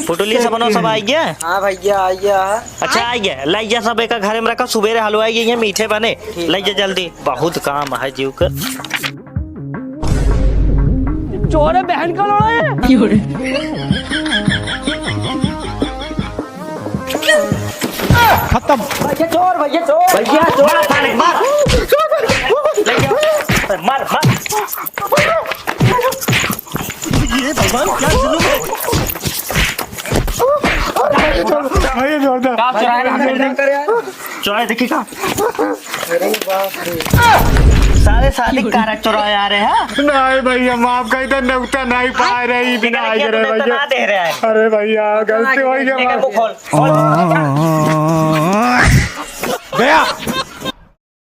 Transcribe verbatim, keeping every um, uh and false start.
पुटुलिया सब बनो, सब आइ गया? हाँ भैया, आइ गया। अच्छा, आइ गया। लाई जा सब, एक घरे में रखा, सुबेरे हलवाई गई है, मीठे बने। ठीक। लाई जा जल्दी, बहुत काम है जीव का। चोर है, बहन का लोड़ा है। खत्म। भैया चोर, भैया चोर। भैया चोर। मार, मार, मार। ले जाओ। मार, मार। ये भगवान, क्या जुल्म है। भैया जोरदार। का चुराए रहा है? चुराए देखी का? अरे बाप रे। सारे शादी कारक चुराए आ रहे हैं। नहीं भैया, माफ कर दे, नौता नहीं पा रही, बिना आई करे भैया। ना दे रहे हैं। अरे भैया, गलती हो गई। लेकर मुंह खोल। गया।